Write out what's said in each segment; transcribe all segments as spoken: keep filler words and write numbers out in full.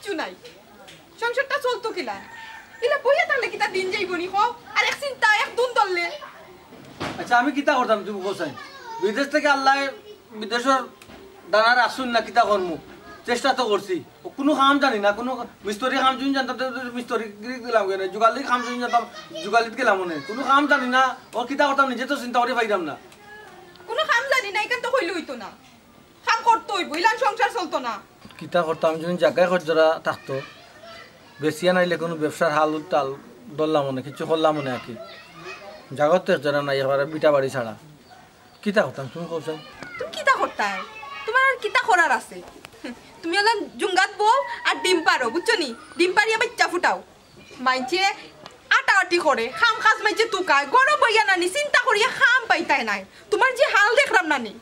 কিচ্ছু নাই। সংসারটা চলতো কিলা? ইলা বইয়া থাকলে কিতা দিন যাইবো নি কও? আর এক চিন্তা, এক দুন ধরলে। আচ্ছা, আমি কিতা করতাম তুমি কও চাইন? বিদেশ থাকি আল্লায় বিদেশর দানা রাখছইন না, কিতা করমু? চেষ্টা তো করছি। অউ কুনু কাম জানি না, কুনু মিস্ত্রি কাম যদি জানতাম, তে মিস্ত্রি গিলাম কেনে, যুগালির কাম যদি জানতাম, যুগালিত গেলাম অনে। কুনু কাম জানি না, অউ কিতা করতাম নিজে তো চিন্তা করি পাইরাম না। কুনু কাম জানি না, ইখান তো কইলে অইতো না। কাম করতো অইবো, ইলান সংসার চলতো না। কিতা করতাম, যদি জাগায় খরজরা থাকতো, বেচিয়া নাইলে কুনু ব্যবসার হাল টাল ধরলাম অনে, কিচ্ছু করলাম অনে আর কি। জাগাত তো একজরা নাই, একবারে ভিটা বাড়ি ছাড়া। কিতা করতাম তুমি কও চাইন? তুমি কিতা করতায়? তুমার আর কিতা করার আছে? হুম, তুমি অইলা জুঙ্গাত বও আর ডিম পারো, বুঝছো নি? ডিম পারিয়া বাইচ্চা ফুটাও। মাইনষে আটাআটি করে, কাম কাজ মাইনষে তুকায়, ঘরো বইয়া নানি চিন্তা করিয়া কাম পাইতায় নায়। তুমার যে হাল দেখরাম নানি,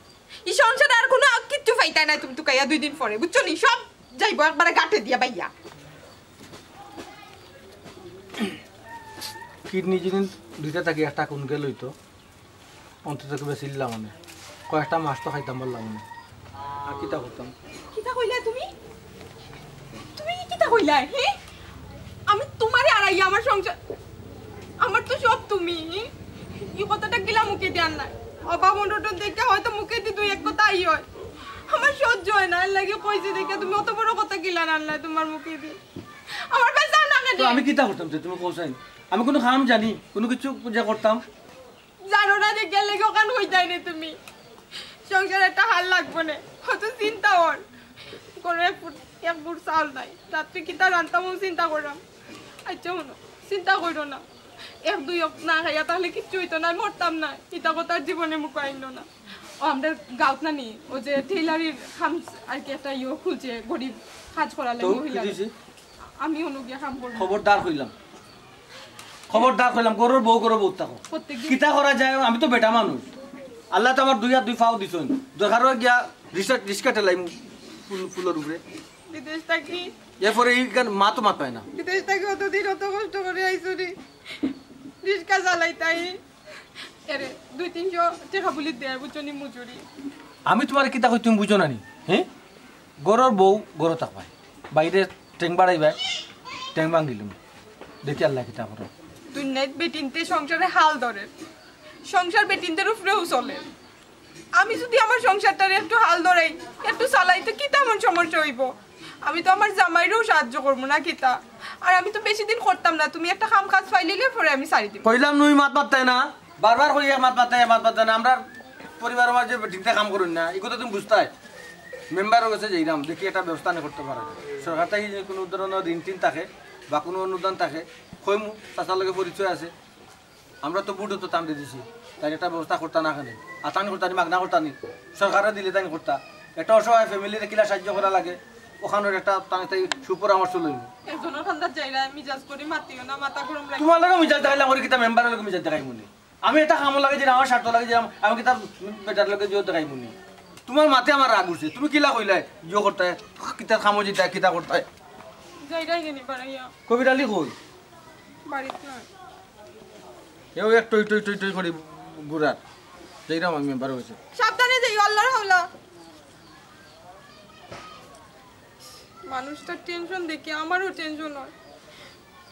ই সংসারে আর কুনু কিচ্ছু পাইতায় নায় তুমি তুকাইয়া দুই দিন পরে, বুঝছো নি? সব যাইবো একবারে গাটে দিয়া বাইয়া। কিডনি যদি দুইটা থাকি একটা কুন গেল অইতো, অন্তত বেচিলাম অনে, কয়েকটা মাস তো খাইতাম পারলাম অনে। আর কিতা করতাম? কিতা কইলায় তুমি? তুমি কিতা কইলায়, হে? আমি তুমারে হারাইয়া আমার সংসার, আমার তো সব তুমি। ই কথাটা কিলা মুখেদি আনলায়? অভাব অনটন দেখে হয়তো মুখেদি দুই এক কথা আই অয়। আমার সহ্য অয় না, এর লাগি কইছি দেখে তুমি অত বড় কথা কিলা আনলায় তুমার মুখেদি? আমার বাঁচাও না কেনে? তো আমি কিতা করতাম যে তুমি কও চাইন? আমি কুনু কাম জানি, কুনু কিচ্ছু যে করতাম? জানো না দেখে এর লাগি অখান কইতায় নি তুমি। সংসারে একটা হাল লাগবো নে, অত চিন্তা অর। ঘরো এক ফুট, এক ফুট চাউল নাই, রাত্রে কিতা রানতাম অউ চিন্তা কররাম। আচ্ছা হুনো, চিন্তা কইরো না, এক দুই অক্ত না খাইয়া থাকলে কিচ্ছু অইতো না, মরতাম না। ইতা কথা জীবনে মুখো আইনো না। অউ আমরার গাউত নানি, অউ যে টেইলারির কাম আর কি একটা ইয়ে খুলছে, গরিব কাজ করার লাগি মহিলারা। আমি অনো গিয়া কাম করমু। খবরদার কইলাম, খবরদার কইলাম, ঘরর বউ ঘরর বউ থাকো। প্রত্যেকদিন কিতা করা যায়, আমি তো বেটা মানুষ। আল্লায় তো আমার দুই হাত দুই পাও দিছইন, দরকার অয় গিয়া রিক্সা, রিক্সা ঠেলাইমু পুল, পুলর উপরে। বিদেশ থাকি এরপরে ইখান মা তো মাত পায় না। বিদেশ থাকি অতদিন অত কষ্ট করি আইছো নি, রিক্সা চালাইতায়। এরে দুই তিনশো টেকা বুলি দেয়, বুঝছো নি, মজুরি। আমি তুমারে কিতা কই তুমি বুঝো না নি? হে, ঘরর বউ ঘরো থাকবায়, বাইরে ঠেং বাড়াইবায়, ঠেং ভাঙ্গিলিমু। দেখি আল্লায় কিতা করইন। দুনিয়াত বেটিন্তে সংসারে হাল ধরের, সংসার বেটিন্তর উপরেউ চলের। আমি যদি আমার সংসারটারে একটু হাল ধরাই, একটু চালাই, তো কিতা এমন সমস্যা অইবো? আমি তো আমার জামাইরেও সাহায্য করমু না কিতা? আর আমি তো বেশি দিন করতাম না, তুমি একটা কাম কাজ পাইলিলে পরে আমি ছাড়ি দিমু। কইলাম নি মাত মাততায় না, বারবার কই এক মাত মাততায়, এক মাত মাততায় না। আমরার পরিবারর মাঝে বেটিন্তে কাম করইন না, ইগু তো তুমি বুঝতায়। মেম্বারর গেছে যাইরাম, দেখি একটা ব্যবস্থা নি করতা পারে। সরকার থাকি যদি কুনু ধরনর ঋণ টিন থাকে বা কুনু অনুদান থাকে, কইমু, চাচার লগে পরিচয় আছে। আমরা তো ভোটো তো তানরে দিছি, তাইন একটা ব্যবস্থা করতা না কেনে? আতানি করতা নি, মাগনা করতা নি, সরকারে দিলে তাইন করতা। একটা অসহায় ফ্যামিলিরে কিলা সাহায্য করা লাগে, অখানর একটা তান তাই সুপরামর্শ লইমু। একজনর কান্দাত যাইরা মিজাজ করি মাতিও না, মাথা গরম লাগে। তুমার লগে মিজাজ দেখাইলাম করি কিতা, মেম্বারর লগে মিজাজ দেখাইমু নি? আমি একটা কামর লাগি যাইরাম, আমার স্বার্থর লাগি যাইরাম, আমি কিতা বেটার লগে জিও দেখাইমু নি? তুমার মাতে আমার রাগ উঠছে, তুমি কিলা কইলায়, ইয়ো করতায়, কিতা কামো যাইতায়, কিতা করতায়? যাইরায় গেনি বাড়াইয়া। কবির আলী কই? বাড়িত নাই। এও এক টই টই টই টই করি ঘুরার। যাইরাম আমি মেম্বার অফিসে। সাবধানে যাইও, আল্লার হাওলা। মানুষটার টেনশন দেখি আমারও টেনশন অয়।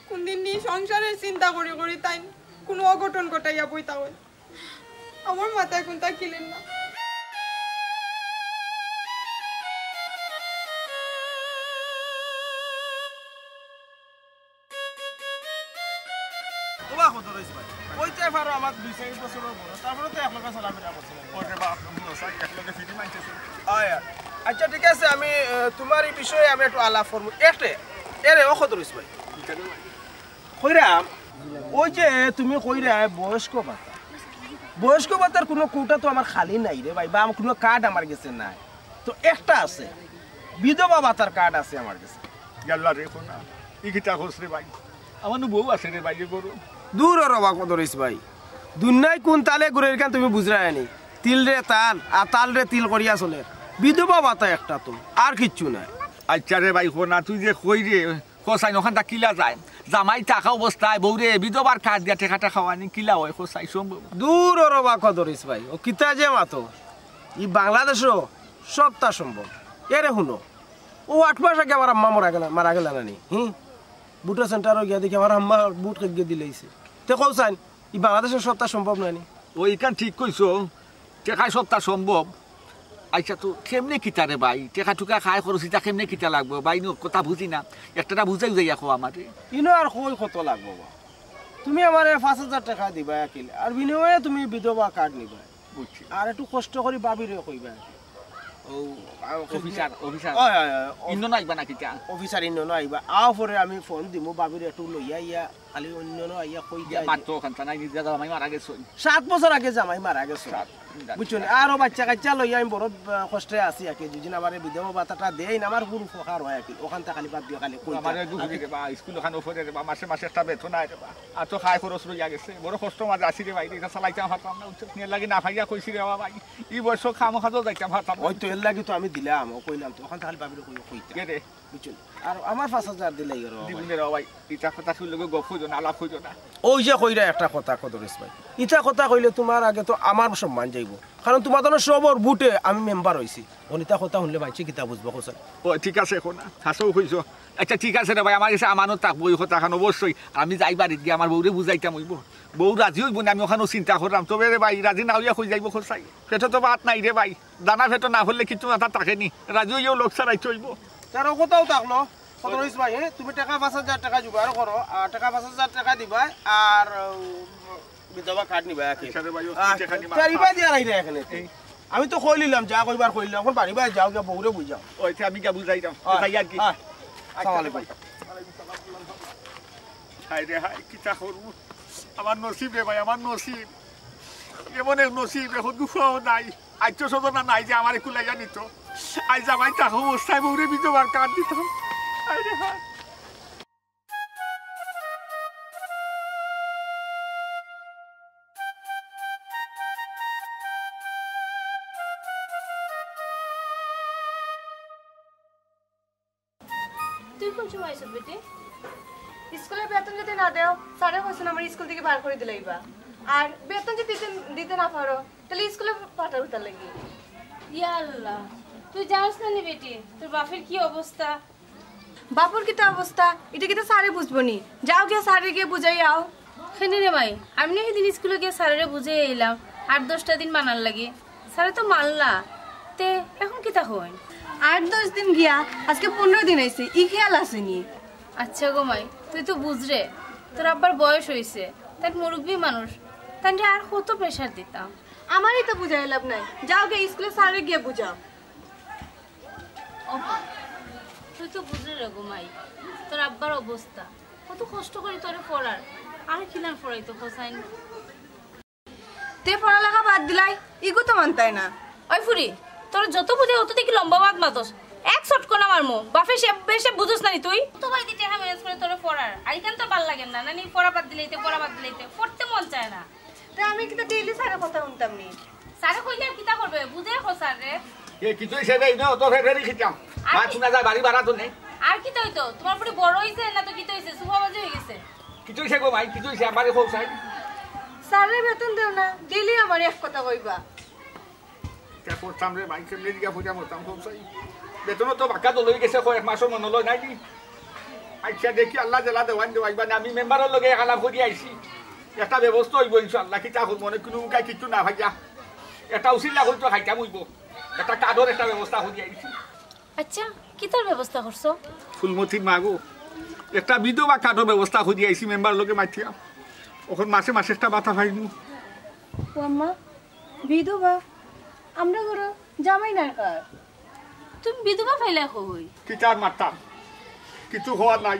কুনদিন নি সংসারের চিন্তা করি করি তাইন কুনু অঘটন ঘটাইয়া বইতা অয়। আমার মাথায় কুনতা কিলের না। ওবা কত রইছে ভাই? ওইটাই পারো আমার দুই চাইর বছরর বড়, তারপরে তো একলগে চলাফেরা করছি। ওরে বাপ, একলগে ফিরি মানছে। আয়, আয়। আচ্ছা, ঠিক আছে, আমি, এ, তুমার ই বিষয়ে আমি একটু আলাপ করমু। এরে, ও কত রইছে ভাই? কইরাম, ওই যে তুমি কইরায় বয়স্ক ভাতা, বয়স্ক ভাতার কুনু কোটা তো আমার খালি নাই রে ভাই, বা আমার কুনু কার্ড আমার গেছে নাই। তো একটা আছে, বিধবা ভাতার কার্ড আছে আমার গেছে। ইয়াল্লা রে, কোনা, ই কিতা কস রে ভাই? আমার নু বউ আছে রে ভাই, এ গরু। দূর অ রবা কদরিস ভাই, দুনিয়ায় কুন তালে ঘুরের ইখান তুমি বুঝরায় নি। তিল রে তাল, আর তাল রে তিল করিয়া চলের। বিধবা ভাতা একটা তো, আর কিচ্ছু নাই। আচ্ছা রে ভাই, কোনা, তুই যে কই রে, কস আইন অখানতা কিলা যায়? জামাই থাকা অবস্থায় বউরে বিধবার কার্ড দিয়া টেকা টেকা খাওয়ানি কিলা অয়, কস আইন সম্ভব? দূর অ রবা কদরিস ভাই, অ কিতা যে মাতো। ই বাংলাদেশো সবতা সম্ভব। এরে হুনো, ও আট মাস আগে আমার আম্মা মারা গেলা, মারা গেলা না নি? হুম, ভোটর সেন্টারো গিয়া দেখি আমার আম্মা ভোট কেগিয়ে দিলাইছে। তে কও চাইন, ই বাংলাদেশো সবতা সম্ভব না নি? ও ইখান ঠিক কইছো। টেকায় সবতা সম্ভব। আইচ্ছা, তো কেমনে কিতা রে ভাই? টেকা টুকা খায় খরচ, ইতা কেমনে কিতা লাগবো ভাই? ইনো কথা বুঝি না, একটাটা বুঝাই যাইয়া কও আমারে। ইনো আর কই কত লাগবো বা? তুমি আমারে পাঁচ হাজার টেকা দিবায় আকিল, আর বিনিময়ে তুমি বিধবা কার্ড নিবায়। বুঝছি। আর একটু কষ্ট করি ভাবিরে কইবায়। ও, আ, অফিসার, অফিসার। অয়, অয়, অয়, অফ- ইনো নাইবা না কিতা? অফিসার ইনো নাইবা। আও পরে আমি ফোন দিমু, ভাবিরে একটু লইয়া আইয়া, খালি অইন্য না আইয়া কই ইয়া যায়। মাত্র ওখান থানায় নিজে জামাই মারা গেছইন। সাত বছর আগে জামাই মারা গেছইন। সাত, বুঝছো নি? আরো বাচ্চা কাচ্চা লইয়া আমি বড়, আ, কষ্টে আছি আর কি। যদি আমারে বিধবা ভাতাটা দেইন, আমার হুরু ফোকার অয় আর কি। ওখান থাকি খালি বাদ দিয়া খালি কই আমারে যায়। দুঃখ দিতে বা, স্কুল ওখানে উপরে রে বা, মাসে মাসে একটা বেতন আয় রে বা। আর তো খায় খরচ রইয়া গেছে। বড় কষ্ট মাঝে আছি রে ভাই, ইটা চালাইতাম পারতাম না, বুঝছো? এর লাগি না পাইয়া কইছি রে বাবা ভাই। ই বয়সো কামো কাজো যাইতাম পারতাম না। ওই তো এর লাগি তো আমি দিলাম, ও কইলাম তো, ওখান থাকি খালি ভাবিরে কই, কইতাম। কে রে? বুঝছো? আর আমার পাঁচ হাজার দিলাই গো বাবা। দিবুনে রে বাবা ভাই, ইটা কথা শুনলে গো গপ কইরো না, আলাপ কইরো না। ওই যে কইরা একটা কথা কদরেশ ভাই, ইটা কথা কইলে তুমার আগে তো আমার সম্মান যাইবো, কারণ তুমার জন্য সবর ভোটে আমি মেম্বার অইছি। অনিতা কথা শুনলে মানষে কিতা বুঝবো, কও চাইন? ও, ঠিক আছে, কও না, হাছাউ কইছো। আইচ্ছা, ঠিক আছে রে ভাই, আমার গেছে আমানত থাকবো ই কথাখান অবশ্যই। আমি যাই বাড়িত গিয়া আমার বউরে বুঝাইতাম অইবো। বউ রাজি অইবো নি, আমি ওখানো চিন্তা কররাম। তবে রে ভাই, রাজি না অইয়া কই যাইবো, কও চাইন? পেটো তো ভাত নাই রে ভাই, দানা পেটো না পড়লে কিচ্ছু মাথাত থাকে নি। রাজি অইয়াউ লোক ছাড়াইতে অইবো। তার ও কথাও থাকলো, কদরেশ ভাই, হ্যাঁ, তুমি টেকা পাঁচ হাজার টেকা জোগাড় করো, আর টেকা পাঁচ হাজার টেকা দিবায়, আর, উম, বিধবা কার্ড নিবায় আর কি। আইচ্ছা রে ভাই, ও আর টেকা নিবা। টেকা দিয়া রাখি না এখানে। এই। আমি তো কইলিলাম, যা কইবার কইলিলাম, অখন বাড়ি বাড়ি যাও, গিয়া বউরে বুঝাও। ওই, তে আমি গিয়া বুঝাইরাম। হ্যাঁ, যাই আর কি। হ্যাঁ। আইচ্ছা, আসসালামু আলাইকুম। হায় রে হায়, কিতা করমু? আমার নসিব রে ভাই, আমার নসিব। এমন এক নসিব, অখন দুঃখও নাই। আত্মীয় স্বজন নাই যে আমারে কুলাইয়া নিতো। আইজ জামাই থাকা অবস্থায় বউরে বিধবার কার্ড দিতাম। হায় রে হায়। তুই কোন সময় আইছস বেটি? স্কুলের বেতন যদি না দেও, স্যারে কইছইন আমার স্কুল থাকি বার করি দিলাইবা। আর বেতন যদি দিতে, দিতে না পারো, তাইলে স্কুলে পাঠাও তার লাগি। ইয়া আল্লাহ, তুই জানোস না নি বেটি, তোর বাপের কি অবস্থা? বাপর কিতা অবস্থা, ইটা কিতা স্যারে বুঝবো নি? যাও গিয়া স্যারে গিয়া বুঝাই আও। কেনে রে মাই, আমি না হিদিন স্কুলো গিয়া স্যারেরে বুঝাই আইলাম, আট দশটা দিন মানার লাগি। স্যারে তো মানলা, তে অখন কিতা কইন? আট দশ দিন গিয়া আজকে পনরো দিন অইছে, ই খেয়াল আছে নি? আচ্ছা গো মাই, তুই তো বুঝরে, তোর আব্বার বয়স অইছে, তাইন মুরব্বি মানুষ, তাইনরে আর কত প্রেশার দিতাম? আমারে তো বুঝাইয়া লাভ নাই, যাও গিয়া স্কুলে স্যারে গিয়া বুঝাও। ওহো, তুই তো বুঝরে রে গো মাই, তোর আব্বার অবস্থা, কত কষ্ট করি তোরে পড়ার, আর কিলান পড়াইতো কও চাইন? তে পড়ালেখা বাদ দিলাই, ইগু তো মানতায় না। ওই ফুরি, তোরে যত বুঝাই অত দেখি লম্বা মাত মাতস, এক চটকনা মারমু, বাপে সে বেশে বুঝস না নি তুই? তো ভাই দি টেকা ম্যানেজ করে তোরে পড়ার, আর ইখান তোর ভালা লাগের না, না নি? পড়া বাদ দিলাইতে, পড়া বাদ দিলাইতে, পড়তে মন চায় না। তে আমি কিতা ডেইলি স্যারের কথা হুনতাম নি? স্যারে কইলে আর কিতা করবে? বুঝে কও স্যাররে। এ, কিতা অইছে রে? ইনো তো ফের ফেরি খিতাম। আর ভাত কি? শুনা যায়, বাড়ি ভাড়া তো নেই। আর কিতা অইতো? তুমার ফুরি বড় অইছে না তো কিতা অইছে? সুফাবাজি অই গেছে। কিতা অইছে গো মাই? কিতা অইছে? আমারে কও চাই। স্যারে বেতন দেও না, ডেইলি আমারে এক কথা কইবা। কিতা করতাম রে ভাই, কেমনে দিকে পয়সা মরতাম, কও চাই। বেতনও তো বাক্কা দল অই গেছে, কয়েক মাসও মনো লয় নাই নি। আইচ্ছা, দেখি আল্লায় যেলা দেওয়াইন দেওয়াইবা নে, আমি মেম্বারর লগে আলাপ করি আইছি। একটা ব্যবস্থা অইবো ইনশাআল্লাহ, কিতা করমু, অনেক কুনু উপায় কিচ্ছু না পাইয়া। একটা উছিলা করি তো খাইতাম অইবো। একটা কার্ডর একটা ব্যবস্থা করি আইছি। আইচ্ছা, কিতার ব্যবস্থা করছো? ফুলমতির মা গো, একটা বিধবা কার্ডর ব্যবস্থা করি আইছি মেম্বারর লগে মাতিয়া। অখন মাসে মাসে একটা ভাতা পাইমু। ও আম্মা, বিধবা? আমরার ঘরো জামাই নাই কার? তুমি বিধবা পাইলায় কই? কিতা আর মাততাম? কিচ্ছু কওয়ার নাই।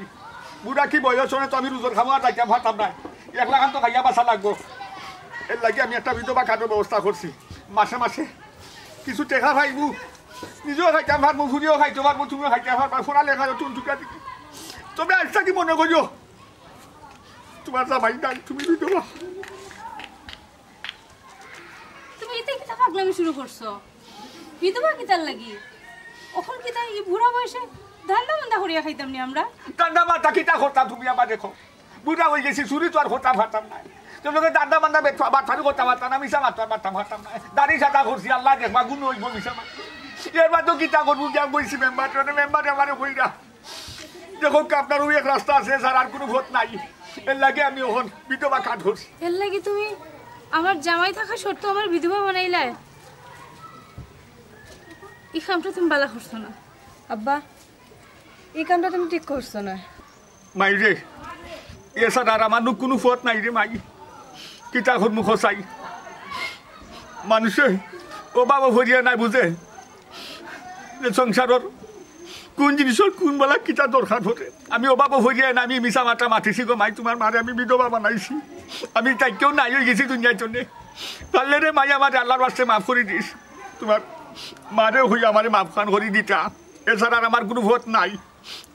বুড়া কি বয়স অনে তো আমি রুজর কামো আর যাইতাম পারতাম নায়। একলাখান তো খাইয়া বাঁচা লাগবো। এর লাগি আমি একটা বিধবা কার্ডর ব্যবস্থা করছি। মাসে মাসে কিছু টেকা পাইমু, নিজেও খাইতাম পারমু, ফুরিও খাইতো পারবো, তুমিও খাইতায় পারবায়, পড়ালেখারও টুনটুকা দিকি। তবে আইজ থাকি মনো করিও, তুমার জামাই নাই, তুমি বিধবা। তুমি ইতা কিতা পাগলামি শুরু করছো? বিধবা কিতার লাগি? অখন কিতা ই বুড়া বয়সে ধান্দা-মান্দা করিয়া খাইতাম নি আমরা? ধান্দা-মান্দা কিতা করতাম তুমি আমারে কও? বুড়া অই গেছি, চুরি তো আর করতাম পারতাম নায়। তোর লগে ধান্দা-মান্দা বেচা বাটপারি করতাম পারতাম না, মিছা মাততাম পারতাম, পারতাম নায়। দাড়ি সাদা করছি, আল্লায় দেখবা, গুনা অইবো মিছা মাতলে। এর বাদেও কিতা করমু? গিয়া কইছি মেম্বার, মানে মেম্বারে আমারে কইরা, দেখউক্কা, আপনার অউ এক রাস্তা আছে, স্যার, আর কুনু পথ নাই। এরলাগি আমি অখন বিধবা কার্ড করছি। এরলাগি তুমি আমার জামাই থাকা সত্ত্বেও আমারে বিধবা বানাইলায়? ই কামটা তুমি ভালা করছো না। আব্বা, ই কামটা তুমি ঠিক করছো না। মাই রে, এছাড়া আর আমার নু কুনু পথ নাই রে মাই। কিতা করমু কও চাই? মানষে অভাবো পড়িয়া নায় বুঝে যে সংসারর কুন জিনিসর কুন বালা কিতা দরকার পড়ে। আমি অভাবো পড়িয়া নায়, আমি মিছা মাত মাতিছি গো মাই, তুমার মারে আমি বিধবা বানাইছি। আমি তাইকেও নাই অইগেছি দুনিয়ার জন্যে। পারলে রে মাই, আমারে আল্লার ওয়াস্তে মাফ করি দিস। তুমার মারে কইয়া আমারে মাফ খান করি দিতা, এছাড়া আর আমার কুনু পথ নাই।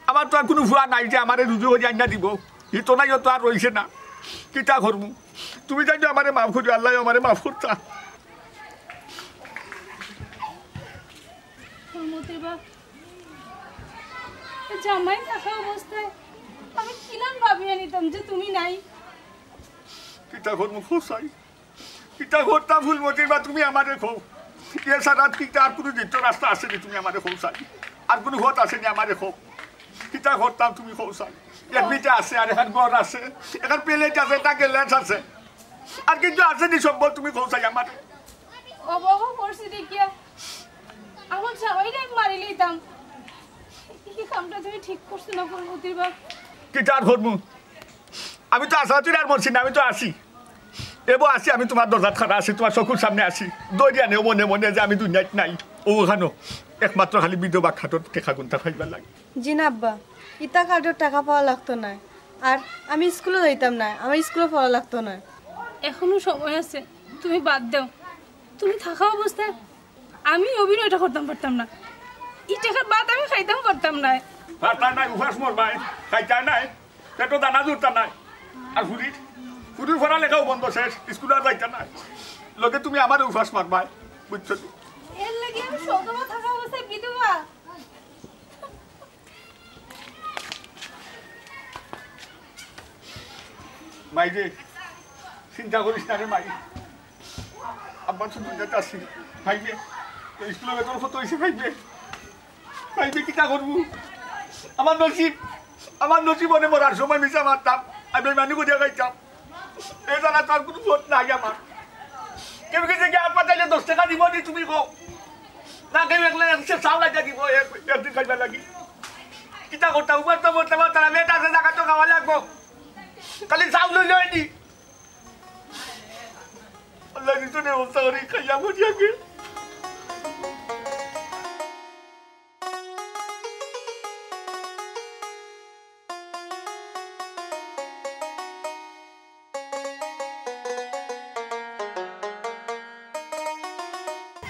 আমার তো আর কুনু ফুয়া নাই যে আমারে রুজি করি আনিয়া দিবো। ই তো নাই, ও তো আর রইছে না। কিতা করমু? তুমি তাইলে আমারে মাফ করিও, আল্লায় আমারে মাফ করতা। ফুলমতির বাপ, এ জামাই থাকা অবস্থায় আমি কিলান ভাবিয়া নিতাম যে তুমি নাই। কিতা করমু কও চাই? কিতা করতাম ফুলমতির বাপ, তুমি আমারে কও। এছাড়া কিতা আর কুনু দিকর রাস্তা আছে নি, তুমি আমারে কও চাই? আর কুনু পথ আছে নি, আমারে কও। কিতা করতাম তুমি কও চাই? এক ভিটা আছে, আর এখান ঘর আছে, এখান প্লেট আছে, একটা গ্লাস আছে, আর কিচ্ছু আছে নি সম্বল, তুমি কও চাই আমারে। অভাবো পড়ছি দেখিয়া আমার জামাইরে আমি মারি লইতাম। ই কামটা তুমি ঠিক করছো না ফুলমতির বাপ। কিতা আর করমু? আমি তো আশা তুই আর মরছি না, আমি তো আছি। এবো আছি, আমি তুমার দরজাত খাড়া আছি, তুমার চকুর সামনে আছি। দৌড়িয়া নেও মনে মনে যে আমি দুনিয়াত নাই। অউ অখানো একমাত্র খালি বিধবা কার্ডর টেকা কুন্তা পাইবার লাগি। জি না আব্বা, ইতা কার্ডর টেকা পাওয়া লাগতো নায়। আর আমি স্কুলো যাইতাম নায়, আমার স্কুলো পড়া লাগতো নায়। এখনো সময় আছে, তুমি বাদ দেও। তুমি থাকা অবস্থায় আমি অভিনয়টা করতাম পারতাম না, ই টেকার ভাত আমি খাইতাম পারতাম না। পারতায় নায়, উপাস মরবায়, খাইতায় নায়, পেটো দানা জুটতা নায়। আর ফুরির, ফুরির পড়ালেখাও বন্ধ শেষ, স্কুলো আর যাইতা নায়। লগে তুমি আমারে উপাস মারবায়, বুঝছো নি? এরলাগি আমি সধবা থাকা অবস্থায় বিধবা। মাই রে, চিন্তা করিস না রে মাই। আব্বা তো দুনিয়াত আছি। মাই রে, তোর স্কুলো বেতন কত অইছে মাই রে? মাই রে, কিতা করমু? আমার নসিব, আমার নসিব অনে মরার সময় মিছা মারতাম, আমি বেইমানি করিয়া খাইতাম। এছাড়া তো আর কুনু পথ নাই আমার। কেউ গেছে গিয়া হাত পাতাইলে দশ টেকা দিবো নি তুমি কও? না, কেউ একলা একশো চাউল আইয়া দিবো এক, একদিন খাইবার লাগি। কিতা করতাম? উপাস তো মরতাম পারতাম না, পেট আছে, জাগা তো খাওয়া লাগবো। খালি চাউল অইলে অয়নি। আল্লায় দিছে রে, অবস্থা করি খাইয়া মরি আগে।